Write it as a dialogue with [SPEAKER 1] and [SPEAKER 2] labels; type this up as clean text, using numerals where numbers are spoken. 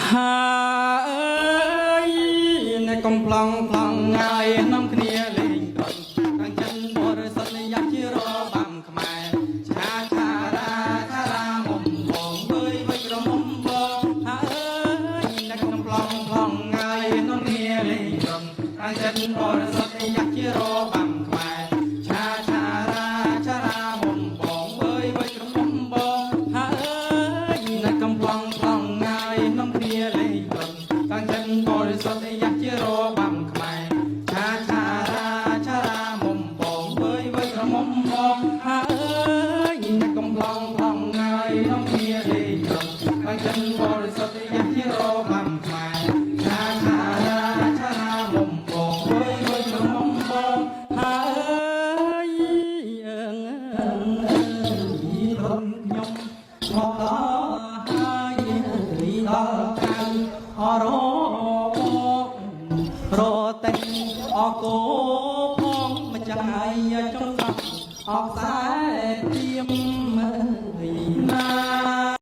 [SPEAKER 1] ហាអើយអ្នកកំប្លង់ប្លង់ងាយនាំគ្នាលេងត្រន់ខាងចិនបរិសុទ្ធយ៉ាជារបាំខ្មែរឆាឆារាឆារាមុំបងវើយវើយក្រមុំបងហាអើយអ្នកកំប្លង់ប្លង់ងាយនាំគ្នាលេងត្រន់ខាងចិនបរិសុទ្ធយ៉ាជារបាំខ្មែរឆាឆារាឆារាមុំបងវើយវើយក្រមុំបងហាអើយអ្នកកំប្លង់ប្លង់ងាយនាំគ្នាលេងត្រន់ខាងចិនបរិសុទ្ធយ៉ាជារបាំខ្មែរឆាឆារាឆារាមុំបងវើយវើយក្រមុំបងហាអើយអ្នកកំប្លង់ប្លង់ងាយនាំគ្នាលេងត្រន់ខាងចិនបរិសុទ្ធយ៉ាជារបាំខ្មែរឆាឆារាឆារាមុំបងវើយវើយក្រមុំបងហាអើយអើងអើយរំខ្ញុំមកដល់ហើយដល់កៅអររតែងអកោផងម្ចាស់ហើយចុងសោះអកខ្សែទៀម